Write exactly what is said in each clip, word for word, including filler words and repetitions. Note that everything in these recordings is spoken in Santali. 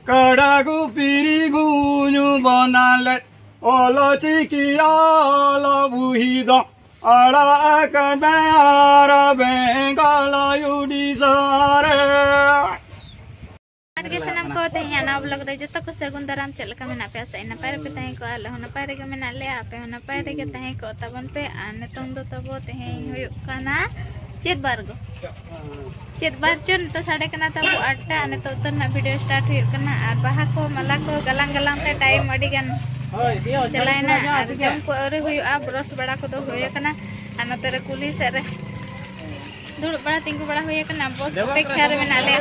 ᱠᱟᱰᱟ ᱜᱩᱯᱤ ᱨᱤᱜᱩᱧᱩ ᱵᱚᱱᱟᱞᱮ, ᱚᱞ ᱪᱤᱠᱤ ᱚᱞ ᱵᱩᱦᱤ ᱫᱚ ᱟᱲᱟᱜ ᱟᱠᱟᱫ ᱢᱮ ᱟᱨ ᱵᱮᱝᱜᱟᱞ ᱩᱰᱤᱥᱟ ᱨᱮ᱾ ᱡᱚᱦᱟᱨ ᱜᱮ ᱥᱟᱱᱟᱢ ᱠᱚ, ᱛᱮᱦᱮᱧᱟᱜ ᱱᱟᱣᱟ vlog ᱨᱮ ᱡᱚᱛᱚ ᱠᱚ ᱥᱟᱹᱜᱩᱱ ᱫᱟᱨᱟᱢ᱾ ᱪᱮᱫ ᱞᱮᱠᱟ ᱢᱮᱱᱟᱜ ᱯᱮᱭᱟ? ᱟᱥᱟᱭᱟᱹᱧ ᱱᱟᱯᱟᱭ ᱨᱮᱯᱮ ᱛᱟᱦᱮᱸ ᱠᱚᱜᱼᱟ᱾ ᱟᱞᱮ ᱦᱚᱸ ᱱᱟᱯᱟᱭ ᱨᱮᱜᱮ ᱢᱮᱱᱟᱜ ᱞᱮᱭᱟ, ᱟᱯᱮ ᱦᱚᱸ ᱱᱟᱯᱟᱭ ᱨᱮᱜᱮ ᱛᱟᱦᱮᱸ ᱠᱚᱜ ᱛᱟᱵᱚᱱ ᱯᱮ᱾ ᱟᱨ ᱱᱤᱛᱚᱝ ᱫᱚ ᱛᱟᱵᱚ ᱛᱮᱦᱮᱧ ᱦᱩᱭᱩᱜ ᱠᱟᱱᱟ ᱪᱮᱫ ᱵᱟᱨ ᱜᱚ? ᱪᱮᱫ ᱵᱟᱨ ᱪᱚ? ᱱᱤᱛᱚᱜ ᱥᱟᱰᱮ ᱠᱟᱱᱟ ᱛᱟᱵᱚ ᱟᱴ ᱴᱟ, ᱟᱨ ᱱᱤᱛᱚᱜ ᱩᱛᱟᱹᱨ ᱨᱮᱱᱟᱜ video start ᱦᱩᱭᱩᱜ ᱠᱟᱱᱟ᱾ ᱟᱨ ᱵᱟᱦᱟ ᱠᱚ ᱢᱟᱞᱟ ᱠᱚ ᱜᱟᱞᱟᱝ ᱜᱟᱞᱟᱝ ᱛᱮ time ᱟᱹᱰᱤ ᱜᱟᱱ ᱪᱟᱞᱟᱣᱮᱱᱟ, ᱟᱨ ᱡᱚᱢ ᱠᱚ ᱟᱹᱣᱨᱤ ᱦᱩᱭᱩᱜᱼᱟ, brush ᱵᱟᱲᱟ ᱠᱚᱫᱚ ᱦᱩᱭ ᱟᱠᱟᱱᱟ᱾ ᱟᱨ ᱱᱚᱛᱮ ᱨᱮ ᱠᱩᱞᱦᱤ ᱥᱮᱫ ᱨᱮ ᱫᱩᱲᱩᱵ ᱵᱟᱲᱟ ᱛᱤᱸᱜᱩ ᱵᱟᱲᱟ ᱦᱩᱭ ᱟᱠᱟᱱᱟ, bus ᱚᱯᱮᱠᱷᱟ ᱨᱮ ᱢᱮᱱᱟᱜ ᱞᱮᱭᱟ᱾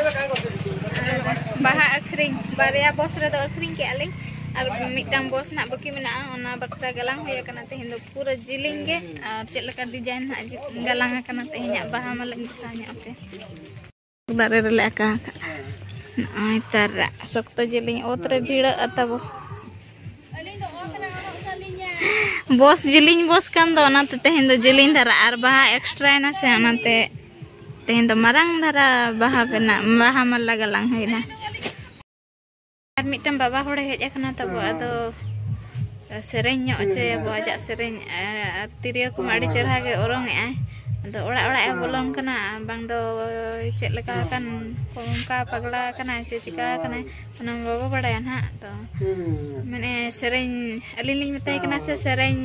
ᱟᱨ ᱵᱟᱦᱟ ᱟᱹᱠᱷᱨᱤᱧ, ᱵᱟᱨᱭᱟ bus ᱨᱮᱫᱚ ᱟᱹᱠᱷᱨᱤᱧ ᱠᱮᱜᱼᱟ ᱞᱤᱧ, ᱟᱨ ᱢᱤᱫᱴᱟᱝ bus ᱱᱟᱜ ᱵᱟᱹᱠᱤ ᱢᱮᱱᱟᱜᱼᱟ, ᱚᱱᱟ ᱵᱟᱠᱷᱨᱟ ᱜᱟᱞᱟᱝ ᱦᱩᱭ ᱟᱠᱟᱱᱟ ᱛᱮᱦᱮᱧ ᱫᱚ᱾ ᱯᱩᱨᱟᱹ ᱡᱤᱞᱤᱧ ᱜᱮ, ᱟᱨ ᱪᱮᱫ ᱞᱮᱠᱟ design ᱱᱟᱜ ᱡᱤ-, ᱜᱟᱞᱟᱝ ᱟᱠᱟᱱᱟ ᱛᱮᱦᱮᱧᱟᱜ ᱵᱟᱦᱟ ᱢᱟᱞᱟᱧ ᱫᱮᱠᱷᱟᱣ ᱧᱚᱜ ᱟᱯᱮ᱾ ᱫᱟᱨᱮ ᱨᱮᱞᱮ ᱟᱠᱟ ᱟᱠᱟᱫ᱾ ᱱᱚᱜᱼᱚᱭ ᱛᱟᱨᱟᱜ ᱥᱚᱠᱛᱚ ᱡᱤᱞᱤᱧ ᱚᱛ ᱨᱮ ᱵᱷᱤᱲᱟᱹᱜ ᱟ ᱛᱟᱵᱚ᱾ Bus ᱡᱤᱞᱤᱧ bus ᱠᱟᱱ ᱫᱚ, ᱚᱱᱟᱛᱮ ᱛᱮᱦᱮᱧ ᱫᱚ ᱡᱤᱞᱤᱧ ᱫᱷᱟᱨᱟ, ᱟᱨ ᱵᱟᱦᱟ extra ᱮᱱᱟ ᱥᱮ, ᱚᱱᱟᱛᱮ ᱛᱮᱦᱮᱧ ᱫᱚ ᱢᱟᱨᱟᱝ ᱫᱷᱟᱨᱟ ᱵᱟᱦᱟ ᱵᱮᱱᱟᱣ, ᱵᱟᱦᱟ ᱢᱟᱞᱟ ᱜᱟᱞᱟᱝ ᱦᱩᱭᱱᱟ᱾ ᱟᱨ ᱢᱤᱫᱴᱟᱝ ᱵᱟᱵᱟ ᱦᱚᱲᱮ ᱦᱮᱡ ᱟᱠᱟᱱᱟ ᱛᱟᱵᱚ, ᱟᱫᱚ ᱥᱮᱨᱮᱧ ᱧᱚᱜ ᱦᱚᱪᱚᱭᱟᱵᱚ, ᱟᱡᱟᱜ ᱥᱮᱨᱮᱧ᱾ ᱟᱨ ᱛᱤᱨᱭᱳ ᱠᱚᱢᱟ ᱟᱹᱰᱤ ᱪᱮᱦᱨᱟ ᱜᱮ ᱚᱨᱚᱝ ᱮᱜᱼᱟᱭ᱾ ᱟᱫᱚ ᱚᱲᱟᱜ ᱚᱲᱟᱜ ᱮ ᱵᱚᱞᱚᱱ ᱠᱟᱱᱟ, ᱵᱟᱝ ᱫᱚ ᱪᱮᱫ ᱞᱮᱠᱟ ᱟᱠᱟᱱ, ᱚᱱᱠᱟ ᱯᱟᱜᱽᱞᱟ ᱟᱠᱟᱱᱟᱭ ᱪᱮ ᱪᱤᱠᱟ ᱟᱠᱟᱱᱟᱭ, ᱚᱱᱟ ᱢᱟ ᱵᱟᱵᱚ ᱵᱟᱲᱟᱭᱟ ᱱᱟᱦᱟᱜ᱾ ᱛᱚ ᱢᱮᱱᱮ ᱥᱮᱨᱮᱧ, ᱟᱹᱞᱤᱧ ᱞᱤᱧ ᱢᱮᱛᱟᱭ ᱠᱟᱱᱟ ᱥᱮ ᱥᱮᱨᱮᱧ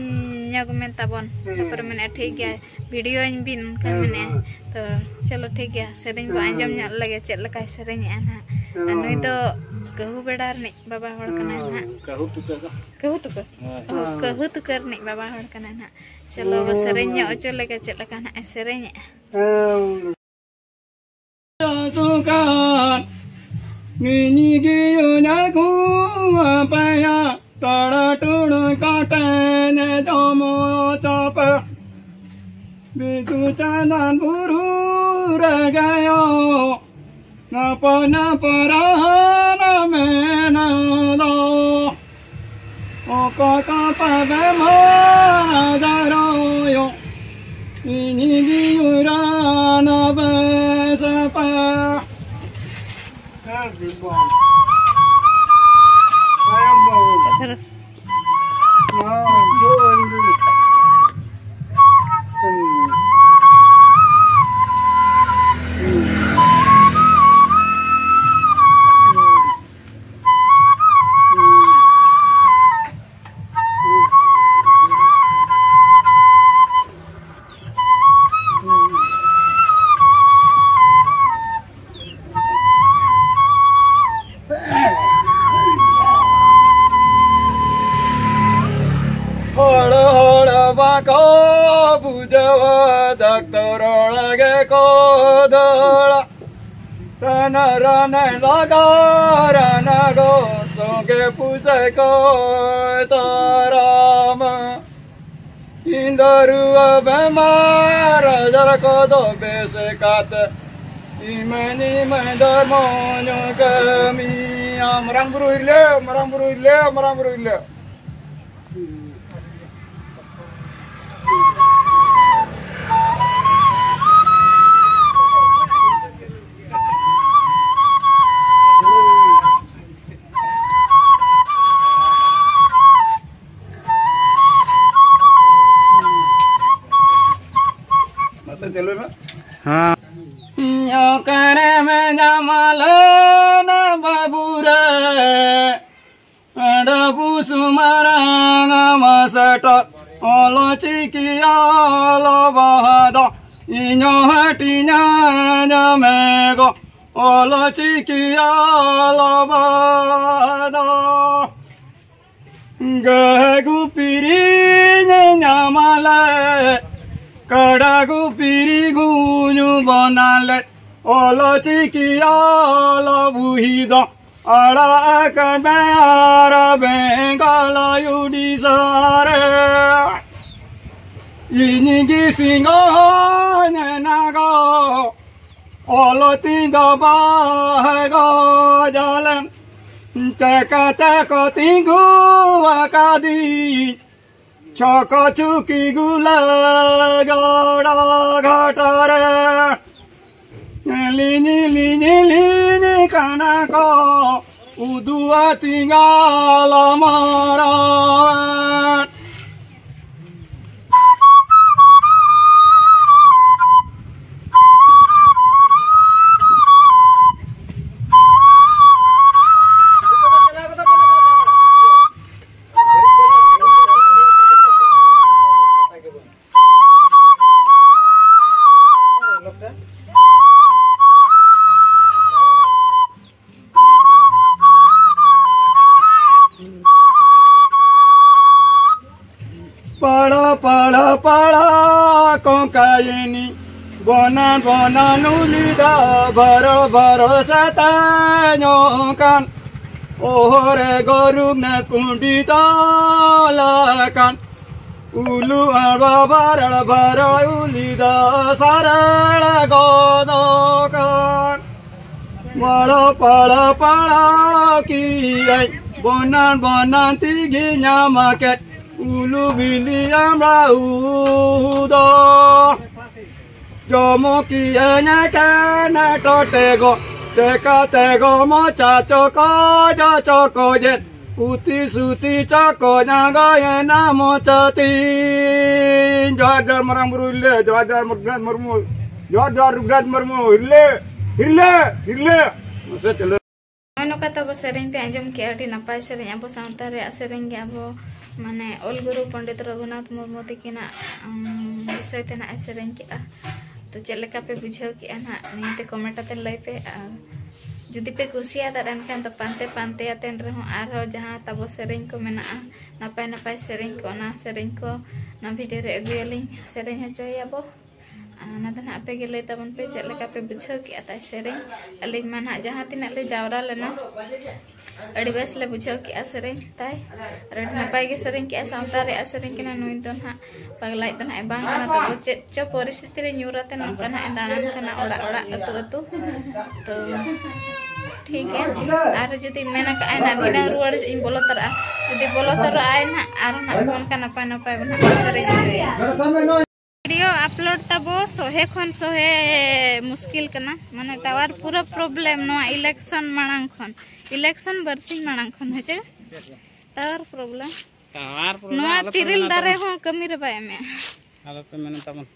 ᱧᱚᱜᱽ ᱢᱮ ᱛᱟᱵᱚᱱ, ᱛᱟᱨᱯᱚᱨᱮ ᱢᱮᱱᱮ ᱴᱷᱤᱠ ᱜᱮᱭᱟ, video ᱟᱹᱧ ᱵᱤᱱ, ᱚᱱᱠᱟ ᱢᱮᱱᱮ᱾ ᱛᱚ ᱪᱚᱞᱚ ᱴᱷᱤᱠ ᱜᱮᱭᱟ, ᱥᱮᱨᱮᱧ ᱵᱚ ᱟᱸᱡᱚᱢ ᱧᱚᱜ ᱞᱮᱜᱮ ᱪᱮᱫ ᱞᱮᱠᱟᱭ ᱥᱮᱨᱮᱧᱮᱜᱼᱟ ᱱᱟᱦᱟᱜ᱾ ᱟᱨ ᱱᱩᱭ ᱫᱚ ᱠᱟᱹᱦᱩ ᱵᱮᱲᱟ ᱨᱤᱱᱤᱡ ᱵᱟᱵᱟ ᱦᱚᱲ ᱠᱟᱱᱟᱭ ᱱᱟᱦᱟᱜ᱾ ᱠᱟᱹᱦᱩ ᱛᱩᱠᱟᱹ ᱫᱚ᱾ ᱠᱟᱹᱦᱩ ᱛᱩᱠᱟᱹ? ᱦᱳᱭ᱾ ᱚ, ᱠᱟᱹᱦᱩ ᱛᱩᱠᱟᱹ ᱨᱤᱱᱤᱡ ᱵᱟᱵᱟ ᱦᱚᱲ ᱠᱟᱱᱟᱭ ᱱᱟᱦᱟᱜ᱾ ᱪᱚᱞᱚ ᱵᱚ ᱥᱮᱨᱮᱧ ᱧᱚᱜ ᱦᱚᱪᱚ ᱞᱮᱜᱮ ᱪᱮᱫ ᱞᱮᱠᱟ ᱱᱟᱦᱟᱜ ᱮ ᱥᱮᱨᱮᱧᱮᱜᱼᱟ᱾ ᱥᱩᱠᱟᱱ ᱢᱤᱧᱤ ᱜᱤᱭᱩ ᱧᱟᱜᱩ ᱟᱯᱮᱭᱟ, ᱴᱚᱲᱚ ᱴᱩᱲᱩ ᱠᱟᱴᱮ ᱧᱮ ᱡᱚᱢᱚ ᱪᱚᱯᱮ᱾ ᱵᱤᱫᱩ ᱪᱟᱸᱫᱟᱱ ᱵᱩᱨᱩ ᱨᱮᱜᱮᱭᱚ, ᱱᱟᱯᱟᱭ ᱱᱟᱯᱟᱭ ᱨᱟᱦᱟᱱᱟ ᱢᱮᱱᱟ ᱫᱚ᱾ ᱚᱠᱟ ᱠᱟᱯᱟ ᱵᱮᱢᱟ ᱫᱟᱨᱚᱭᱚ, ᱤᱧ ᱜᱤᱭᱩᱨᱟᱱᱟ ᱵᱮᱥᱟᱯᱟ᱾ ᱟᱭᱟᱢ ᱵᱟᱹᱵᱩ᱾ ᱠᱟᱛᱷᱟ ᱨᱮ᱾ ᱦᱚᱸ, ᱡᱚᱭ ᱜᱩᱨᱩ᱾ ᱦᱩᱸ᱾ ᱦᱩᱸ᱾ ᱦᱩᱸ᱾ ᱦᱚᱲ ᱦᱚᱲ ᱵᱟᱠᱚ ᱵᱩᱡᱷᱟᱹᱣᱟ, ᱰᱟᱠᱛᱚᱨ ᱚᱲᱟᱜ ᱜᱮᱠᱚ ᱫᱟᱹᱲᱟ᱾ ᱨᱟᱱ ᱨᱟᱱ ᱞᱟᱜᱟ ᱨᱟᱱ ᱜᱚ ᱥᱚᱸᱜᱮ ᱯᱩᱭᱥᱟᱹ ᱠᱚᱭ ᱛᱟᱨᱟᱢᱟ᱾ ᱤᱧ ᱫᱚ ᱨᱩᱣᱟᱹ ᱵᱮᱢᱟᱨ ᱟᱡᱟᱨ ᱠᱚᱫᱚ ᱵᱮᱥ ᱠᱟᱛᱮ ᱤᱢᱟᱹᱧ ᱤᱢᱟᱹᱧ ᱫᱷᱚᱨᱢᱚ ᱧᱚᱜ ᱠᱟᱹᱢᱤᱭᱟ᱾ ᱢᱟᱨᱟᱝ ᱵᱩᱨᱩ ᱦᱤᱨᱞᱟᱹ, ᱢᱟᱨᱟᱝ ᱵᱩᱨᱩ ᱦᱤᱨᱞᱟᱹ, ᱢᱟᱨᱟᱝ ᱵᱩᱨᱩ ᱦᱤᱨᱞᱟᱹ᱾ ᱢᱟᱥᱮ ᱪᱟᱹᱞᱩᱭ ᱢᱮ᱾ ᱦᱮᱸ᱾ ᱤᱧ ᱚᱠᱟᱨᱮᱢ ᱧᱟᱢ ᱞᱮᱱᱟ ᱵᱟᱹᱵᱩ ᱨᱮ? ᱟᱹᱰᱤ ᱵᱩᱥᱩ ᱢᱟᱨᱟᱝ ᱢᱟᱥᱴᱟᱨ, ᱚᱞ ᱪᱤᱠᱤ ᱚᱞ ᱵᱟᱦᱟ ᱫᱚ ᱤᱧ ᱦᱚᱸ ᱦᱟᱹᱴᱤᱧᱟ ᱧᱟᱢᱮ ᱜᱚ, ᱚᱞ ᱪᱤᱠᱤ ᱚᱞ ᱵᱟᱦᱟ ᱫᱚ᱾ ᱜᱟᱹᱦᱮ ᱜᱩᱯᱤᱨᱤᱧ ᱧᱟᱢ ᱞᱮᱫ, ᱠᱟᱰᱟ ᱜᱩᱯᱤᱨᱤ ᱜᱩᱧᱩ ᱵᱚᱱᱟ ᱞᱮᱫ, ᱚᱞ ᱪᱤᱠᱤ ᱚᱞ ᱵᱩᱦᱤ ᱫᱚ ᱟᱲᱟᱜ ᱟᱠᱟᱫ ᱢᱮ ᱟᱨ ᱵᱮᱝᱜᱚᱞ ᱩᱰᱤᱥᱟ ᱨᱮ᱾ ᱤᱧ ᱜᱮ ᱥᱤᱝᱜᱚ ᱦᱚᱧ ᱮᱱᱟ ᱜᱚ, ᱚᱞ ᱛᱤᱧ ᱫᱚ ᱵᱟᱦ ᱜᱚᱡᱟᱞᱮᱢ᱾ ᱪᱮᱠᱟᱛᱮ ᱠᱚ ᱛᱤᱸᱜᱩ ᱟᱠᱟᱫᱤᱧ ᱪᱷᱚᱠᱚ ᱪᱩᱠᱤ ᱜᱩᱞᱟᱹ ᱜᱚᱲᱟ ᱜᱷᱟᱴ ᱨᱮ᱾ ᱞᱤᱧ ᱞᱤᱧ ᱞᱤᱧ ᱠᱟᱱᱟ ᱠᱚ ᱩᱫᱩᱜ ᱟᱹᱛᱤᱧᱟ ᱞᱟᱢᱟᱨᱟᱱ᱾ ᱯᱟᱲᱟ ᱯᱟᱲᱟ ᱯᱟᱲᱟ ᱠᱚᱝᱠᱟᱭᱤᱱᱤ, ᱵᱚᱱᱟᱱ ᱵᱚᱱᱟᱱ ᱩᱞᱤ ᱫᱟ ᱵᱟᱨᱚ ᱵᱟᱨᱚ ᱥᱟᱛᱟᱧᱚᱜ ᱠᱟᱱ᱾ ᱚᱦᱚᱨᱮ ᱜᱚᱨᱩᱜ ᱱᱮ ᱯᱩᱸᱰᱤ ᱛᱚᱞᱟ ᱠᱟᱱ᱾ ᱩᱞᱩ ᱟᱲᱵᱟ ᱵᱟᱨᱟᱲ ᱵᱟᱨᱟᱲ ᱩᱞᱤ ᱫᱟ ᱥᱟᱨᱟᱲ ᱜᱚᱫᱚᱜ ᱠᱟᱱ᱾ ᱢᱟᱲᱟ ᱯᱟᱲᱟ ᱯᱟᱲᱟ ᱠᱤᱭᱟᱭ, ᱵᱚᱱᱟᱱ ᱵᱚᱱᱟᱱ ᱛᱤᱜᱤ ᱧᱟᱢᱟ ᱠᱮᱫ᱾ ᱩᱞᱩ ᱵᱤᱞᱤ ᱟᱢᱲᱟ ᱩᱫᱚ᱾ ᱡᱚᱢᱚ ᱠᱤᱭᱟᱹᱧ ᱮᱠᱮᱱ ᱴᱚᱴᱮ ᱜᱚ, ᱪᱮᱠᱟᱛᱮ ᱜᱚ ᱢᱚᱪᱟ ᱪᱚᱠᱚᱡ ᱪᱚᱠᱚᱡᱮᱫ, ᱩᱛᱤ ᱥᱩᱛᱤ ᱪᱚᱠᱚᱡ ᱟᱸᱜᱟᱭᱮᱱᱟ ᱢᱚᱪᱟ ᱛᱤᱧ᱾ ᱡᱚᱦᱟᱨ ᱡᱚᱦᱟᱨ ᱢᱟᱨᱟᱝ ᱵᱩᱨᱩ ᱦᱤᱨᱞᱟᱹ, ᱡᱚᱦᱟᱨ ᱡᱚᱦᱟᱨ ᱨᱩᱜᱷᱩᱱᱟᱛᱷ ᱢᱩᱨᱢᱩ, ᱡᱚᱦᱟᱨ ᱡᱚᱦᱟᱨ ᱨᱩᱜᱷᱩᱱᱟᱛᱷ ᱢᱩᱨᱢᱩ, ᱦᱤᱨᱞᱟᱹ, ᱦᱤᱨᱞᱟᱹ, ᱦᱤᱨᱞᱟᱹ, ᱢᱟᱥᱮ ᱪᱚᱞᱚ᱾ ᱱᱚᱜᱼᱚᱭ ᱱᱚᱝᱠᱟ ᱛᱟᱵᱚ ᱥᱮᱨᱮᱧ ᱯᱮ ᱟᱸᱡᱚᱢ ᱠᱮᱜᱼᱟ, ᱟᱹᱰᱤ ᱱᱟᱯᱟᱭ ᱥᱮᱨᱮᱧ, ᱟᱵᱚ ᱥᱟᱶᱛᱟ ᱨᱮᱭᱟᱜ ᱥᱮᱨᱮᱧ ᱜᱮ, ᱟᱵᱚ ᱢᱟᱱᱮ ᱚᱞ ᱜᱩᱨᱩ ᱯᱚᱱᱰᱤᱛ ᱨᱚᱜᱷᱩᱱᱟᱛᱷ ᱢᱩᱨᱢᱩ ᱛᱤᱠᱤᱱᱟᱜ, ᱩᱢ, ᱵᱤᱥᱚᱭ ᱛᱮ ᱱᱟᱜ ᱮ ᱥᱮᱨᱮᱧ ᱠᱮᱜᱼᱟ᱾ ᱛᱚ ᱪᱮᱫ ᱞᱮᱠᱟ ᱯᱮ ᱵᱩᱡᱷᱟᱹᱣ ᱠᱮᱜᱼᱟ ᱱᱟᱜ, ᱱᱤᱭᱟᱹᱛᱮ comment ᱟᱛᱮ ᱞᱟᱹᱭ ᱯᱮ᱾ ᱟᱨ ᱡᱩᱫᱤ ᱯᱮ ᱠᱩᱥᱤᱭᱟᱫᱟ ᱮᱱᱠᱷᱟᱱ ᱫᱚ ᱯᱟᱱᱛᱮ ᱯᱟᱱᱛᱮ ᱟᱛᱮᱱ ᱨᱮᱦᱚᱸ ᱟᱨᱦᱚᱸ ᱡᱟᱦᱟᱸ ᱛᱟᱵᱚ ᱥᱮᱨᱮᱧ ᱠᱚ ᱢᱮᱱᱟᱜᱼᱟ, ᱱᱟᱯᱟᱭ ᱱᱟᱯᱟᱭ ᱥᱮᱨᱮᱧ ᱠᱚ, ᱚᱱᱟ ᱥᱮᱨᱮᱧ ᱠᱚ ᱱᱚᱣᱟ video ᱨᱮ ᱟᱹᱜᱩᱭᱟᱞᱤᱧ, ᱥᱮᱨᱮᱧ ᱦᱚᱪᱚᱭᱟᱵᱚ᱾ ᱟᱨ ᱚᱱᱟ ᱫᱚ ᱱᱟᱦᱟᱜ ᱟᱯᱮ ᱜᱮ ᱞᱟᱹᱭ ᱛᱟᱵᱚᱱ ᱯᱮ ᱪᱮᱫ ᱞᱮᱠᱟ ᱯᱮ ᱵᱩᱡᱷᱟᱹᱣ ᱠᱮᱜᱼᱟ ᱛᱟᱭ ᱥᱮᱨᱮᱧ᱾ ᱟᱹᱞᱤᱧ ᱢᱟ ᱱᱟᱦᱟᱜ ᱡᱟᱦᱟᱸ ᱛᱤᱱᱟᱹᱜ ᱞᱮ ᱡᱟᱣᱨᱟ ᱞᱮᱱᱟ, ᱟᱹᱰᱤ ᱵᱮᱥ ᱞᱮ ᱵᱩᱡᱷᱟᱹᱣ ᱠᱮᱜᱼᱟ ᱥᱮᱨᱮᱧ ᱛᱟᱭ᱾ ᱟᱨ ᱟᱹᱰᱤ ᱱᱟᱯᱟᱭ ᱜᱮ ᱥᱮᱨᱮᱧ ᱠᱮᱜᱼᱟ, ᱥᱟᱶᱛᱟ ᱨᱮᱭᱟᱜ ᱥᱮᱨᱮᱧ ᱠᱟᱱᱟ᱾ ᱱᱩᱭ ᱫᱚ ᱱᱟᱦᱟᱜ ᱯᱟᱜᱽᱞᱟᱭᱤᱡ ᱫᱚ ᱱᱟᱦᱟᱜ ᱮ ᱵᱟᱝ ᱠᱟᱱᱟ, ᱛᱚᱵᱮ ᱪᱮᱫ ᱪᱚ ᱯᱚᱨᱤᱥᱛᱷᱤᱛᱤ ᱨᱮ ᱧᱩᱨ ᱟᱛᱮ ᱱᱚᱝᱠᱟ ᱱᱟᱦᱟᱜ ᱮ ᱫᱟᱬᱟᱱ ᱠᱟᱱᱟ ᱚᱲᱟᱜ ᱚᱲᱟᱜ, ᱟᱹᱛᱩ ᱟᱹᱛᱩ᱾ ᱛᱚ ᱴᱷᱤᱠ ᱜᱮᱭᱟ, ᱟᱨ ᱡᱩᱫᱤ ᱢᱮᱱ ᱠᱟᱜᱼᱟᱭ ᱱᱟᱦᱟᱜ ᱫᱷᱤᱱᱟᱹᱝ ᱨᱩᱣᱟᱹᱲ ᱤᱧ ᱵᱚᱞᱚ ᱛᱚᱨᱟᱜᱼᱟ, ᱡᱩᱫᱤ ᱵᱚᱞᱚ ᱛᱚᱨᱟᱜᱼᱟᱭ ᱱᱟᱦᱟᱜ ᱟᱨ ᱱᱟᱦᱟᱜ ᱚᱱᱠᱟ ᱱᱟᱯᱟᱭ ᱱᱟᱯᱟᱭ ᱵᱚᱱ ᱱᱟᱦᱟᱜ ᱥᱮᱨᱮᱧ ᱦᱚᱪᱚᱭᱟ᱾ ᱵᱷᱤᱰᱤᱭᱳ ᱟᱯᱞᱳᱰ ᱛᱟᱵᱚ ᱥᱚᱦᱮ ᱠᱷᱚᱱ ᱥᱚᱦᱮ ᱢᱩᱥᱠᱤᱞ ᱠᱟᱱᱟ, ᱢᱟᱱᱮ ᱴᱟᱣᱟᱨ ᱯᱩᱨᱟᱹ ᱯᱨᱚᱵᱞᱮᱢ᱾ ᱱᱚᱣᱟ ᱤᱞᱮᱠᱥᱚᱱ ᱢᱟᱲᱟᱝ ᱠᱷᱚᱱ, ᱤᱞᱮᱠᱥᱚᱱ ᱵᱟᱨᱥᱤᱧ ᱢᱟᱲᱟᱝ ᱠᱷᱚᱱ ᱦᱮᱸ ᱪᱮ ᱴᱟᱣᱟᱨ ᱯᱨᱚᱵᱞᱮᱢ᱾ ᱴᱟᱣᱟᱨ ᱯᱨᱚᱵᱞᱮᱢ ᱱᱚᱣᱟ ᱟᱞᱚᱯᱮ ᱛᱤᱨᱤᱞ ᱢᱮᱱᱟ ᱫᱟᱨᱮ ᱛᱟᱵᱚᱱ᱾ ᱦᱚᱸ ᱠᱟᱹᱢᱤ ᱨᱮ ᱵᱟᱭ ᱮᱢᱮᱜᱼᱟ᱾ ᱟᱞᱚᱯᱮ ᱢᱮᱱᱟ ᱛᱟᱵᱚᱱ᱾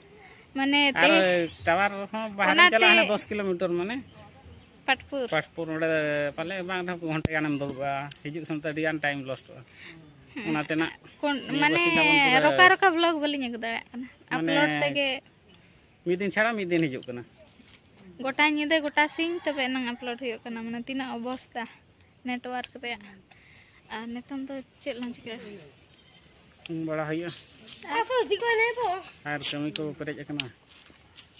ᱢᱟᱱᱮ ᱟᱨ ᱛᱮᱦᱮᱧ ᱴᱟᱣᱟᱨ ᱦᱚᱸ ᱵᱟᱦᱨᱮ ᱚᱱᱟᱛᱮ ᱪᱟᱞᱟᱜᱼᱟ, ᱦᱟᱱᱮ ᱫᱚᱥ ᱠᱤᱞᱳᱢᱤᱴᱟᱨ ᱢᱟᱱᱮ ᱯᱟᱴᱯᱩᱨ᱾ ᱯᱟᱴᱯᱩᱨ ᱚᱸᱰᱮ ᱯᱟᱞᱮ ᱵᱟᱝ ᱨᱮᱦᱚᱸ ᱜᱷᱚᱱᱴᱟ ᱜᱟᱱᱮᱢ ᱫᱩᱲᱩᱵᱼᱟ, ᱦᱤᱡᱩᱜ ᱥᱮᱱᱚᱜ ᱛᱮ ᱟᱹᱰᱤ ᱜᱟᱱ ᱴᱟᱭᱤᱢ ᱞᱚᱥᱴᱚᱜᱼᱟ᱾ ᱦᱮᱸ᱾ ᱚᱱᱟᱛᱮ ᱱᱟᱜ ᱠᱚᱱ-, ᱱᱤᱭᱟᱹ ᱢᱟᱱᱮ ᱵᱟᱨᱥᱤᱧ ᱫᱚ ᱟᱵᱚᱱ ᱯᱩᱨᱟᱹ ᱨᱚᱠᱟ ᱨᱚᱠᱟ ᱵᱞᱚᱜ ᱵᱟᱹᱞᱤᱧ ᱟᱹᱜᱩ ᱫᱟᱲᱮᱭᱟᱜ ᱠᱟᱱᱟ, ᱢᱟᱱᱮ ᱟᱯᱞᱳᱰ ᱛᱮᱜᱮ᱾ ᱢᱤᱫ ᱫᱤᱱ ᱪᱷᱟᱲᱟ ᱢᱤᱫ ᱫᱤᱱ ᱦᱤᱡᱩᱜ ᱠᱟᱱᱟ᱾ ᱜᱚᱴᱟ ᱧᱤᱫᱟᱹ ᱜᱚᱴᱟ ᱥᱤᱧ ᱛᱚᱵᱮ ᱮᱱᱟᱝ ᱟᱯᱞᱳᱰ ᱦᱩᱭᱩᱜ ᱠᱟᱱᱟ, ᱢᱟᱱᱮ ᱛᱤᱱᱟᱹᱜ ᱚᱵᱚᱥᱛᱟ ᱱᱮᱴᱣᱟᱨᱠ ᱨᱮᱭᱟᱜ᱾ ᱟᱨ ᱱᱤᱛᱚᱝ ᱫᱚ ᱪᱮᱫ ᱞᱟᱝ ᱪᱤᱠᱟᱹᱭᱟ? ᱩᱢ ᱵᱟᱲᱟ ᱦᱩᱭᱩᱜᱼᱟ᱾ ᱟᱨ ᱠᱟᱹᱢᱤ ᱠᱚ ᱯᱮᱨᱮᱡ ᱟᱠᱟᱱᱟ᱾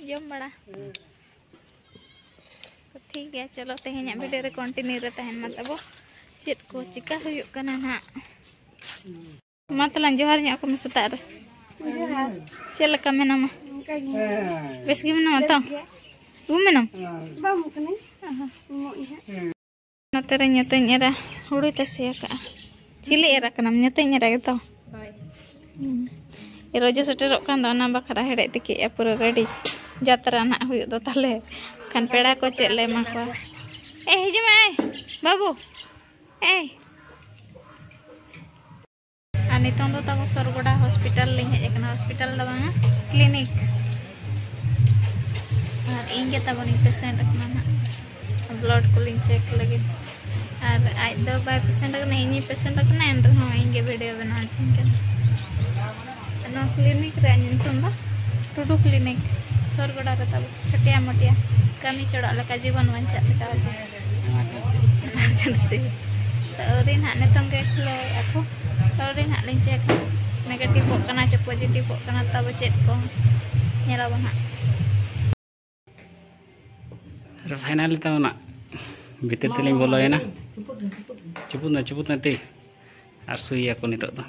ᱡᱚᱢ ᱵᱟᱲᱟ᱾ ᱛᱚ ᱴᱷᱤᱠ ᱜᱮᱭᱟ, ᱪᱚᱞᱚ ᱛᱮᱦᱮᱧᱟᱜ ᱵᱷᱤᱰᱤᱭᱳ ᱨᱮ ᱠᱚᱱᱴᱤᱱᱤᱭᱩ ᱨᱮ ᱛᱟᱦᱮᱱ ᱢᱟ ᱛᱟᱵᱚ᱾ ᱪᱮᱫ ᱠᱚ ᱪᱤᱠᱟ ᱦᱩᱭᱩᱜ ᱠᱟᱱᱟ ᱱᱟᱦᱟᱜ᱾ ᱢᱟ ᱛᱟᱞᱟᱝ ᱡᱚᱦᱟᱨ ᱧᱚᱜ ᱟᱠᱚ ᱢᱮ ᱥᱮᱛᱟᱜ ᱨᱮ᱾ ᱡᱚᱦᱟᱨ᱾ ᱪᱮᱫ ᱞᱮᱠᱟ ᱢᱮᱱᱟᱢᱟ? ᱚᱱᱠᱟ ᱜᱮ᱾ ᱵᱮᱥ ᱜᱮ ᱢᱮᱱᱟᱢᱟ ᱛᱚ? ᱵᱮᱥ ᱜᱮ᱾ ᱨᱩᱢ ᱢᱮᱱᱟᱢ? ᱵᱟᱝ ᱠᱟᱹᱱᱟᱹᱧ᱾ ᱚᱦᱚ᱾ ᱩᱢᱩᱜ ᱤᱧ ᱦᱟᱸᱜ᱾ ᱱᱚᱛᱮ ᱨᱮ ᱧᱩᱛᱟᱹᱧ ᱮᱨᱟ ᱦᱩᱲᱩᱭ ᱛᱟᱥᱮ ᱟᱠᱟᱫᱼᱟ᱾ ᱪᱤᱞᱤ ᱮᱨᱟ ᱠᱟᱱᱟᱢ? ᱧᱩᱛᱟᱹᱧ ᱮᱨᱟ ᱜᱮᱛᱚ? ᱦᱳᱭ᱾ ᱦᱩᱸ᱾ ᱨᱚᱡᱚ ᱥᱮᱴᱮᱨᱚᱜ ᱠᱟᱱ ᱫᱚ, ᱚᱱᱟ ᱵᱟᱠᱷᱨᱟ ᱦᱮᱲᱦᱮᱫ ᱛᱤᱠᱤ ᱮᱫᱼᱟ, ᱯᱩᱨᱟᱹ ᱨᱮᱰᱤ᱾ ᱡᱟᱛᱨᱟ ᱱᱟᱜ ᱦᱩᱭᱩᱜ ᱫᱚ ᱛᱟᱦᱞᱮ᱾ ᱠᱷᱟᱱ ᱯᱮᱲᱟ ᱠᱚ ᱪᱮᱫ ᱞᱮ ᱮᱢᱟ ᱠᱚᱣᱟ? ᱮ, ᱦᱤᱡᱩᱜ ᱢᱮ, ᱮᱭ, ᱵᱟᱹᱵᱩ, ᱮᱭ᱾ ᱟᱨ ᱱᱤᱛᱚᱝ ᱫᱚ ᱛᱟᱵᱚ ᱥᱚᱨᱜᱚᱰᱟ ᱦᱚᱥᱯᱤᱴᱟᱞ ᱞᱤᱧ ᱦᱮᱡ ᱟᱠᱟᱱᱟ, ᱦᱚᱥᱯᱤᱴᱟᱞ ᱫᱚ ᱵᱟᱝᱟ, ᱠᱞᱤᱱᱤᱠ᱾ ᱟᱨ ᱤᱧ ᱜᱮ ᱛᱟᱵᱚᱱᱤᱧ ᱯᱮᱥᱮᱱᱴ ᱟᱠᱟᱱᱟ ᱱᱟᱦᱟᱜ, ᱵᱞᱟᱰ ᱠᱚᱞᱤᱧ ᱪᱮᱠ ᱞᱟᱹᱜᱤᱫ᱾ ᱟᱨ ᱟᱡ ᱫᱚ ᱵᱟᱭ ᱯᱮᱥᱮᱱᱴ ᱟᱠᱟᱱᱟ, ᱤᱧᱤᱧ ᱯᱮᱥᱮᱱᱴ ᱟᱠᱟᱱᱟ, ᱮᱱ ᱨᱮᱦᱚᱸ ᱤᱧ ᱜᱮ ᱵᱷᱤᱰᱤᱭᱳ ᱵᱮᱱᱟᱣ ᱦᱚᱪᱚᱧ ᱠᱟᱱᱟ᱾ ᱱᱚᱣᱟ ᱠᱞᱤᱱᱤᱠ ᱨᱮᱭᱟᱜ ᱧᱩᱛᱩᱢ ᱫᱚ ᱴᱩᱰᱩ ᱠᱞᱤᱱᱤᱠ, ᱥᱚᱨᱜᱚᱰᱟ ᱨᱮ ᱛᱟᱵᱚ ᱪᱷᱟᱹᱴᱭᱟ ᱢᱟᱹᱴᱭᱟ ᱠᱟᱹᱢᱤ ᱪᱚᱲᱟᱜ ᱞᱮᱠᱟ, ᱡᱤᱵᱚᱱ ᱵᱟᱧᱪᱟᱜ ᱞᱮᱠᱟ ᱦᱚᱪᱚ᱾ ᱮᱢᱟᱨᱡᱮᱱᱥᱤ᱾ ᱮᱢᱟᱨᱡᱮᱱᱥᱤ᱾ ᱛᱚ ᱟᱹᱣᱨᱤ ᱱᱟᱦᱟᱜ ᱱᱤᱛᱚᱝ ᱜᱮ ᱠᱷᱩᱞᱟᱹᱣᱮᱫᱼᱟ ᱠᱚ᱾ ᱛᱚ ᱟᱹᱣᱨᱤ ᱱᱟᱦᱟᱜ ᱞᱤᱧ ᱪᱮᱠ᱾ ᱱᱮᱜᱮᱴᱤᱵᱷᱚᱜ ᱠᱟᱱᱟ ᱪᱮ ᱯᱚᱡᱤᱴᱤᱵᱷᱚᱜ ᱠᱟᱱᱟ, ᱛᱟᱵᱚ ᱪᱮᱫ ᱠᱚ ᱧᱮᱞᱟᱵᱚᱱ ᱦᱟᱸᱜ᱾ ᱟᱨ ᱯᱷᱟᱭᱱᱟᱞᱤ ᱛᱟᱵᱚᱱᱟ ᱵᱷᱤᱛᱤᱨ ᱛᱮᱞᱤᱧ ᱵᱚᱞᱚᱭᱮᱱᱟ᱾ ᱪᱩᱯᱩᱫ ᱱᱟ, ᱪᱩᱯᱩᱫ ᱱᱟ ᱛᱤ᱾ ᱟᱨ ᱥᱩᱭᱟᱠᱚ ᱱᱤᱛᱚᱜ ᱫᱚ᱾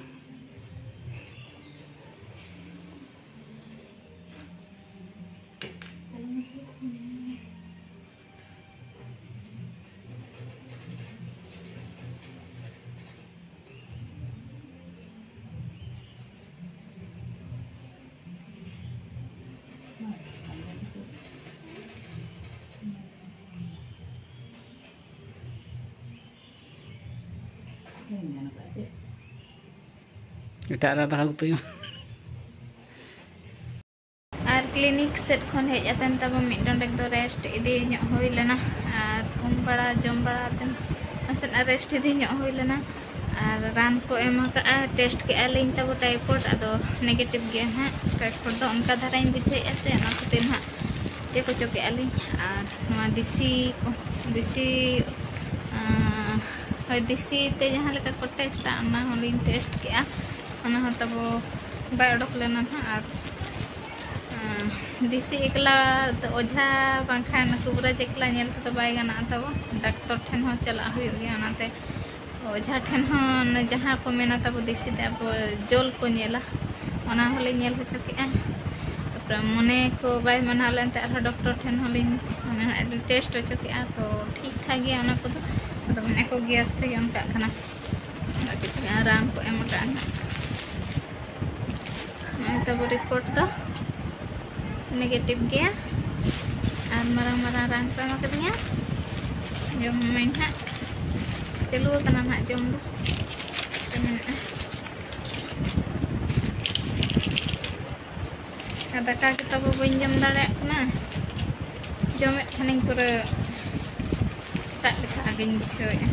ᱮᱴᱟᱜ ᱨᱮ ᱫᱟᱬᱟ ᱜᱩᱛᱩᱭ ᱢᱮ᱾ ᱟᱨ clinic ᱥᱮᱫ ᱠᱷᱚᱱ ᱦᱮᱡ ᱟᱛᱮᱱ ᱛᱟᱵᱚ ᱢᱤᱫ ᱰᱚᱸᱰᱮᱠ ᱫᱚ rest ᱤᱫᱤ ᱧᱚᱜ ᱦᱩᱭ ᱞᱮᱱᱟ᱾ ᱟᱨ ᱩᱢ ᱵᱟᱲᱟ, ᱡᱚᱢ ᱵᱟᱲᱟ ᱟᱛᱮᱱ ᱱᱟᱥᱮᱱᱟᱜ rest ᱤᱫᱤ ᱧᱚᱜ ᱦᱩᱭ ᱞᱮᱱᱟ᱾ ᱟᱨ ᱨᱟᱱ ᱠᱚ ᱮᱢ ᱟᱠᱟᱫᱼᱟ, test ᱠᱮᱜᱼᱟ ᱞᱤᱧ ᱛᱟᱵᱚ typhoid, ᱟᱫᱚ negative ᱜᱮᱭᱟ ᱦᱟᱸᱜ᱾ Typhoid ᱫᱚ ᱚᱱᱠᱟ ᱫᱷᱟᱨᱟᱧ ᱵᱩᱡᱷᱟᱹᱣᱮᱫᱼᱟ ᱥᱮ, ᱚᱱᱟ ᱠᱷᱟᱹᱛᱤᱨ ᱦᱟᱸᱜ ᱪᱮᱠ ᱦᱚᱪᱚ ᱠᱮᱜᱼᱟ ᱞᱤᱧ᱾ ᱟᱨ ᱱᱚᱣᱟ ᱫᱮᱥᱤ ᱠᱚ, ᱫᱮᱥᱤ, ᱟᱸ, ᱦᱳᱭ, ᱫᱮᱥᱤ ᱛᱮ ᱡᱟᱦᱟᱸ ᱞᱮᱠᱟ ᱠᱚ testᱟ, ᱚᱱᱟ ᱦᱚᱸᱞᱤᱧ test ᱠᱮᱜᱼᱟ᱾ ᱚᱱᱟ ᱦᱚᱸ ᱛᱟᱵᱚ ᱵᱟᱭ ᱚᱰᱚᱠ ᱞᱮᱱᱟ ᱱᱟᱦᱟᱜ᱾ ᱟᱨ, ᱟᱸ, ᱫᱮᱥᱤ ᱮᱠᱞᱟ ᱫᱚ ᱚᱡᱷᱟ ᱵᱟᱝᱠᱷᱟᱱ ᱠᱩᱵᱨᱟᱡᱽ ᱮᱠᱞᱟ ᱧᱮᱞ ᱛᱮᱫᱚ ᱵᱟᱭ ᱜᱟᱱᱚᱜᱼᱟ ᱛᱟᱵᱚ, ᱰᱟᱠᱛᱚᱨ ᱴᱷᱮᱱ ᱦᱚᱸ ᱪᱟᱞᱟᱜ ᱦᱩᱭᱩᱜ ᱜᱮᱭᱟ᱾ ᱚᱱᱟᱛᱮ ᱚᱡᱷᱟ ᱴᱷᱮᱱ ᱦᱚᱸ ᱚᱱᱮ ᱡᱟᱦᱟᱸ ᱠᱚ ᱢᱮᱱᱟ ᱛᱟᱵᱚ ᱫᱮᱥᱤ ᱛᱮ ᱟᱵᱚ ᱡᱚᱞ ᱠᱚ ᱧᱮᱞᱟ, ᱚᱱᱟ ᱦᱚᱸᱞᱮ ᱧᱮᱞ ᱦᱚᱪᱚ ᱠᱮᱜᱼᱟ᱾ ᱛᱟᱯᱚᱨᱮ ᱢᱚᱱᱮ ᱠᱚ ᱵᱟᱭ ᱢᱟᱱᱟᱣ ᱞᱮᱱ ᱛᱮ ᱟᱨᱦᱚᱸ ᱰᱚᱠᱴᱚᱨ ᱴᱷᱮᱱ ᱦᱚᱸᱞᱤᱧ ᱢᱟᱱᱮ test ᱦᱚᱪᱚ ᱠᱮᱜᱼᱟ, ᱛᱚ ᱴᱷᱤᱠ ᱴᱷᱟᱠ ᱜᱮᱭᱟ ᱚᱱᱟ ᱠᱚᱫᱚ᱾ ᱟᱫᱚ ᱢᱮᱱᱮᱫ ᱠᱚ gas ᱛᱮᱜᱮ ᱚᱱᱠᱟᱜ ᱠᱟᱱᱟ᱾ ᱚᱱᱟ ᱠᱤᱪᱷᱩ ᱨᱟᱱ ᱠᱚ ᱮᱢ ᱟᱠᱟᱫᱼᱟ ᱱᱟᱦᱟᱜ᱾ ᱱᱚᱜᱼᱚᱭ ᱛᱟᱵᱚ report ᱫᱚ negative ᱜᱮᱭᱟ᱾ ᱟᱨ ᱢᱟᱨᱟᱝ ᱢᱟᱨᱟᱝ ᱨᱟᱱ ᱠᱚ ᱮᱢᱟ ᱠᱟᱫᱤᱧᱟ, ᱡᱚᱢ ᱢᱟᱹᱧ ᱱᱟᱦᱟᱜ᱾ ᱪᱟᱹᱞᱩ ᱟᱠᱟᱱᱟ ᱱᱟᱦᱟᱜ ᱡᱚᱢ ᱫᱚ᱾ ᱢᱮᱱᱟᱜᱼᱟ᱾ ᱟᱨ ᱫᱟᱠᱟ ᱜᱮ ᱛᱟᱵᱚ ᱵᱟᱹᱧ ᱡᱚᱢ ᱫᱟᱲᱮᱭᱟᱜ ᱠᱟᱱᱟ᱾ ᱡᱚᱢᱮᱫ ᱠᱷᱟᱱᱤᱧ ᱯᱩᱨᱟᱹ ᱮᱴᱟᱜ ᱞᱮᱠᱟ ᱜᱤᱧ ᱵᱩᱡᱷᱟᱹᱣᱮᱫᱼᱟ,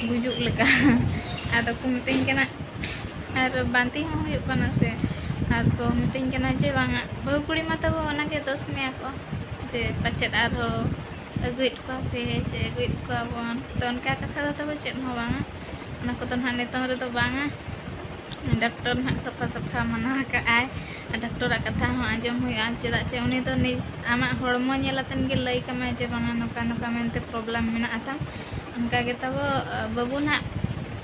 ᱜᱩᱡᱩᱜ ᱞᱮᱠᱟ᱾ ᱟᱫᱚ ᱠᱚ ᱢᱤᱛᱟᱹᱧ ᱠᱟᱱᱟ, ᱟᱨ ᱵᱟᱝ ᱛᱤᱧ ᱦᱚᱸ ᱦᱩᱭᱩᱜ ᱠᱟᱱᱟ ᱥᱮ᱾ ᱟᱨ ᱠᱚ ᱢᱤᱛᱟᱹᱧ ᱠᱟᱱᱟ ᱡᱮ, "ᱵᱟᱝᱟ, ᱵᱟᱹᱦᱩ ᱠᱩᱲᱤ ᱢᱟ ᱛᱟᱵᱚ ᱚᱱᱟᱜᱮ ᱫᱳᱥ ᱢᱮᱭᱟ ᱠᱚ, ᱡᱮ ᱯᱟᱪᱮᱫ ᱟᱨᱦᱚᱸ ᱟᱹᱜᱩᱭᱮᱫ ᱠᱚᱣᱟ ᱯᱮ, ᱡᱮ ᱟᱹᱜᱩᱭᱮᱫ ᱠᱚᱣᱟ ᱵᱚᱱ᱾" ᱛᱚ ᱚᱱᱠᱟ ᱠᱟᱛᱷᱟ ᱫᱚ ᱛᱟᱵᱚ ᱪᱮᱫ ᱦᱚᱸ ᱵᱟᱝᱟ, ᱚᱱᱟ ᱠᱚᱫᱚ ᱱᱟᱦᱟᱜ ᱱᱤᱛᱚᱝ ᱨᱮᱫᱚ ᱵᱟᱝᱟ᱾ ᱰᱟᱠᱛᱚᱨ ᱱᱟᱦᱟᱜ ᱥᱟᱯᱷᱟ ᱥᱟᱯᱷᱟ ᱢᱟᱱᱟ ᱟᱠᱟᱫ ᱟᱭ᱾ ᱟᱨ ᱰᱟᱠᱛᱚᱨᱟᱜ ᱠᱟᱛᱷᱟ ᱦᱚᱸ ᱟᱸᱡᱚᱢ ᱦᱩᱭᱩᱜᱼᱟ, ᱪᱮᱫᱟᱜ ᱪᱮ ᱩᱱᱤ ᱫᱚ ᱱᱤᱡ-, ᱟᱢᱟᱜ ᱦᱚᱲᱢᱚ ᱧᱮᱞ ᱟᱛᱮᱱ ᱜᱮ ᱞᱟᱹᱭ ᱠᱟᱢᱟᱭ ᱡᱮ ᱵᱟᱝᱟ ᱱᱚᱝᱠᱟ ᱱᱚᱝᱠᱟ ᱢᱮᱱᱛᱮ problem ᱢᱮᱱᱟᱜᱼᱟ ᱛᱟᱢ᱾ ᱚᱱᱠᱟ ᱜᱮ ᱛᱟᱵᱚ, ᱟᱸ, ᱵᱟᱹᱵᱩ ᱱᱟᱦᱟᱜ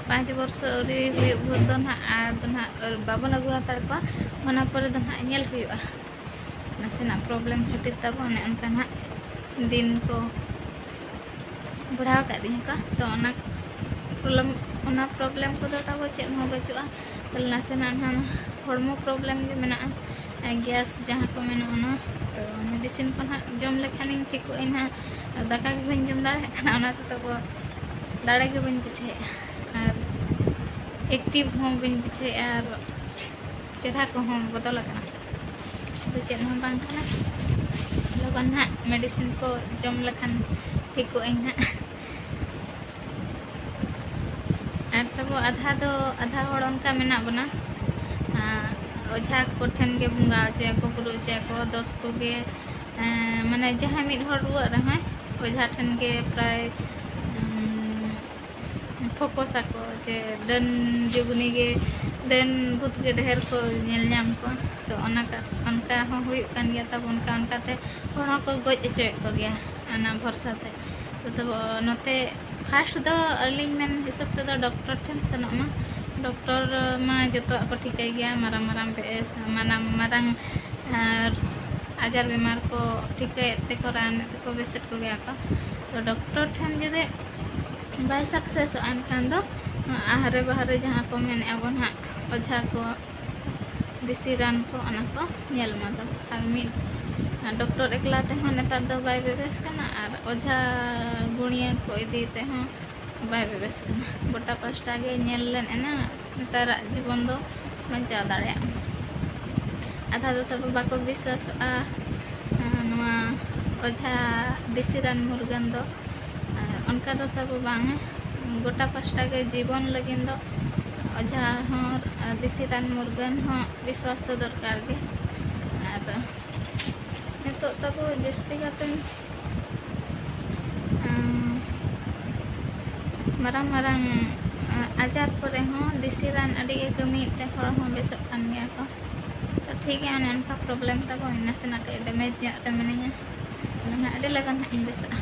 ᱯᱟᱸᱪ ᱵᱚᱨᱥᱚ ᱟᱹᱣᱨᱤ ᱦᱩᱭᱩᱜ ᱵᱷᱳᱨ ᱫᱚ ᱱᱟᱦᱟᱜ, ᱟᱨ ᱫᱚ ᱱᱟᱦᱟᱜ ᱵᱟᱵᱚᱱ ᱟᱹᱜᱩ ᱦᱟᱛᱟᱲ ᱠᱚᱣᱟ, ᱚᱱᱟ ᱯᱚᱨᱮ ᱫᱚ ᱱᱟᱦᱟᱜ ᱧᱮᱞ ᱦᱩᱭᱩᱜᱼᱟ᱾ ᱱᱟᱥᱮᱱᱟᱜ problem ᱠᱷᱟᱹᱛᱤᱨ ᱛᱟᱵᱚ ᱚᱱᱮ ᱚᱱᱠᱟ ᱱᱟᱦᱟᱜ ᱫᱤᱱ ᱠᱚ ᱵᱟᱲᱦᱟᱣ ᱟᱠᱟᱫ ᱛᱤᱧᱟᱹ ᱠᱚ, ᱛᱚ ᱚᱱᱟ problem, ᱚᱱᱟ problem ᱠᱚᱫᱚ ᱛᱟᱵᱚ ᱪᱮᱫ ᱦᱚᱸ ᱵᱟᱹᱪᱩᱜᱼᱟ᱾ ᱛᱟᱦᱞᱮ ᱱᱟᱥᱮᱱᱟᱜ ᱱᱟᱦᱟᱜ ᱦᱚᱲᱢᱚ problem ᱜᱮ ᱢᱮᱱᱟᱜᱼᱟ, ᱟᱨ gas ᱡᱟᱦᱟᱸ ᱠᱚ ᱢᱮᱱᱟ ᱚᱱᱟ, ᱛᱚ medicine ᱠᱚ ᱱᱟᱦᱟᱜ ᱡᱚᱢ ᱞᱮᱠᱷᱟᱱᱤᱧ ᱴᱷᱤᱠᱚᱜ ᱟᱹᱧ ᱱᱟᱦᱟᱜ᱾ ᱟᱨ ᱫᱟᱠᱟ ᱜᱮ ᱵᱟᱹᱧ ᱡᱚᱢ ᱫᱟᱲᱮᱭᱟᱜ ᱠᱟᱱᱟ, ᱚᱱᱟ ᱛᱮ ᱛᱟᱵᱚ ᱫᱟᱲᱮ ᱜᱮ ᱵᱟᱹᱧ ᱵᱩᱡᱷᱟᱹᱣᱮᱫᱼᱟ ᱟᱨ active ᱦᱚᱸ ᱵᱟᱹᱧ ᱵᱩᱡᱷᱟᱹᱣᱮᱫᱼᱟ ᱟᱨ ᱪᱮᱦᱨᱟ ᱠᱚᱦᱚᱸ ᱵᱚᱫᱚᱞ ᱟᱠᱟᱱᱟ᱾ ᱟᱫᱚ ᱪᱮᱫ ᱦᱚᱸ ᱵᱟᱝ ᱠᱟᱱᱟ, ᱞᱚᱜᱚᱱ ᱱᱟᱦᱟᱜ medicine ᱠᱚ ᱡᱚᱢ ᱞᱮᱠᱷᱟᱱ ᱴᱷᱤᱠᱚᱜ ᱟᱹᱧ ᱱᱟᱦᱟᱜ᱾ ᱟᱨ ᱛᱟᱵᱚ ᱟᱫᱷᱟ ᱫᱚ, ᱟᱫᱷᱟ ᱦᱚᱲ ᱚᱱᱠᱟ ᱢᱮᱱᱟᱜ ᱵᱚᱱᱟ, ᱟᱸ, ᱚᱡᱷᱟ ᱠᱚᱴᱷᱮᱱ ᱜᱮ ᱵᱚᱸᱜᱟ ᱦᱚᱪᱚᱭᱟᱠᱚ, ᱵᱩᱨᱩ ᱦᱚᱪᱚᱭᱟᱠᱚ, ᱫᱚᱥ ᱠᱚᱜᱮ, ᱮᱸ, ᱢᱟᱱᱮ ᱡᱟᱦᱟᱸᱭ ᱢᱤᱫ ᱦᱚᱲ ᱨᱩᱣᱟᱹᱜ ᱨᱮᱦᱚᱸᱭ ᱚᱡᱷᱟ ᱴᱷᱮᱱ ᱜᱮ ᱯᱨᱟᱭ, ᱩᱸ, focus ᱟᱠᱚ ᱡᱮ ᱰᱟᱹᱱ ᱡᱩᱜᱽᱱᱤ ᱜᱮ, ᱰᱟᱹᱱ ᱵᱷᱩᱛ ᱜᱮ ᱰᱷᱮᱨ ᱠᱚ ᱧᱮᱞ ᱧᱟᱢ ᱠᱚᱣᱟ᱾ ᱛᱚ ᱚᱱᱟ ᱠᱟ-, ᱚᱱᱠᱟ ᱦᱚᱸ ᱦᱩᱭᱩᱜ ᱠᱟᱱ ᱜᱮᱭᱟ ᱛᱟᱵᱚᱱ, ᱚᱱᱠᱟ, ᱚᱱᱠᱟᱛᱮ ᱦᱚᱲ ᱦᱚᱸᱠᱚ ᱜᱚᱡ ᱦᱚᱪᱚᱭᱮᱫ ᱠᱚᱜᱮᱭᱟ ᱚᱱᱟ ᱵᱷᱚᱨᱥᱟ ᱛᱮ᱾ ᱛᱚ, ᱛᱚ ᱱᱚᱛᱮ first ᱫᱚ ᱟᱹᱞᱤᱧ ᱢᱮᱱ ᱦᱤᱥᱟᱹᱵ ᱛᱮᱫᱚ ᱰᱚᱠᱴᱚᱨ ᱴᱷᱮᱱ ᱥᱮᱱᱚᱜ ᱢᱟ᱾ ᱰᱚᱠᱴᱚᱨ ᱢᱟ ᱡᱚᱛᱚᱣᱟᱜ ᱠᱚ ᱴᱷᱤᱠᱟᱹᱭ ᱜᱮᱭᱟ, ᱢᱟᱨᱟᱝ ᱢᱟᱨᱟᱝ ᱵᱮᱥ, ᱢᱟᱨᱟᱝ ᱢᱟᱨᱟᱝ, ᱟᱨ ᱟᱡᱟᱨ ᱵᱮᱢᱟᱨ ᱠᱚ ᱴᱷᱤᱠᱟᱹᱭᱮᱫ ᱛᱮᱠᱚ ᱨᱟᱱᱮᱫ ᱛᱮᱠᱚ ᱵᱮᱥᱮᱫ ᱠᱚᱜᱮᱭᱟ ᱠᱚ᱾ ᱛᱚ ᱰᱚᱠᱴᱚᱨ ᱴᱷᱮᱱ ᱡᱩᱫᱤ ᱵᱟᱭ successᱚᱜᱼᱟ, ᱮᱱᱠᱷᱟᱱ ᱫᱚ ᱟᱦᱨᱮ ᱵᱟᱦᱨᱮ ᱡᱟᱦᱟᱸ ᱠᱚ ᱢᱮᱱᱮᱫᱼᱟ ᱵᱚᱱ ᱦᱟᱸᱜ, ᱚᱡᱷᱟ ᱠᱚ, ᱫᱮᱥᱤ ᱨᱟᱱ ᱠᱚ, ᱚᱱᱟ ᱠᱚ ᱧᱮᱞ ᱢᱟ ᱫᱚ᱾ ᱟᱨ ᱢᱤᱫ ᱰᱚᱠᱴᱚᱨ ᱮᱠᱞᱟ ᱛᱮᱦᱚᱸ ᱱᱮᱛᱟᱨ ᱫᱚ ᱵᱟᱭ ᱵᱮᱵᱮᱥ ᱠᱟᱱᱟ, ᱟᱨ ᱚᱡᱷᱟ ᱜᱩᱬᱤᱭᱟᱹ ᱠᱚ ᱤᱫᱤ ᱛᱮᱦᱚᱸ ᱵᱟᱭ ᱵᱮᱵᱮᱥ ᱠᱟᱱᱟ᱾ ᱜᱚᱴᱟ ᱯᱟᱥᱴᱟ ᱜᱮ ᱧᱮᱞ ᱞᱮᱱ ᱮᱱᱟ, ᱱᱮᱛᱟᱨᱟᱜ ᱡᱤᱵᱚᱱ ᱫᱚ ᱵᱟᱧᱪᱟᱣ ᱫᱟᱲᱮᱭᱟᱜ ᱢᱟ᱾ ᱟᱫᱷᱟ ᱫᱚ ᱛᱟᱵᱚ ᱵᱟᱠᱚ ᱵᱤᱥᱣᱟᱥᱚᱜᱼᱟ, ᱟᱸ, ᱱᱚᱣᱟ ᱚᱡᱷᱟ ᱫᱮᱥᱤ ᱨᱟᱱ ᱢᱩᱨᱜᱟᱹᱱ ᱫᱚ᱾ ᱟᱨ ᱚᱱᱠᱟ ᱫᱚ ᱛᱟᱵᱚ ᱵᱟᱝ, ᱜᱚᱴᱟ ᱯᱟᱥᱴᱟ ᱜᱮ ᱡᱤᱵᱚᱱ ᱞᱟᱹᱜᱤᱫ ᱫᱚ ᱚᱡᱷᱟ ᱦᱚᱸ, ᱟᱨ ᱫᱮᱥᱤ ᱨᱟᱱ ᱢᱩᱨᱜᱟᱹᱱ ᱦᱚᱸ ᱵᱤᱥᱣᱟᱥ ᱫᱚ ᱫᱚᱨᱠᱟᱨ ᱜᱮ᱾ ᱟᱨ ᱱᱤᱛᱚᱜ ᱛᱟᱵᱚ ᱡᱟᱹᱥᱛᱤ ᱠᱟᱛᱮ, ᱟᱸ, ᱢᱟᱨᱟᱝ ᱢᱟᱨᱟᱝ, ᱟᱸ, ᱟᱡᱟᱨ ᱠᱚᱨᱮ ᱦᱚᱸ ᱫᱮᱥᱤ ᱨᱟᱱ ᱟᱹᱰᱤ ᱜᱮ ᱠᱟᱹᱢᱤᱭᱮᱫ ᱛᱮ ᱦᱚᱲ ᱦᱚᱸ ᱵᱮᱥᱚᱜ ᱠᱟᱱ ᱜᱮᱭᱟ ᱠᱚ᱾ ᱛᱚ ᱴᱷᱤᱠ ᱜᱮᱭᱟ, ᱚᱱᱮ ᱚᱱᱠᱟ problem ᱛᱟᱵᱚ, ᱱᱟᱥᱮᱱᱟᱜ ᱠᱟᱹᱡ damage ᱧᱚᱜ ᱨᱮ ᱢᱤᱱᱟᱹᱧᱟ᱾ ᱟᱫᱚ ᱱᱟᱦᱟᱜ ᱟᱹᱰᱤ ᱞᱚᱜᱚᱱ ᱦᱟᱸᱜ ᱤᱧ ᱵᱮᱥᱚᱜᱼᱟ᱾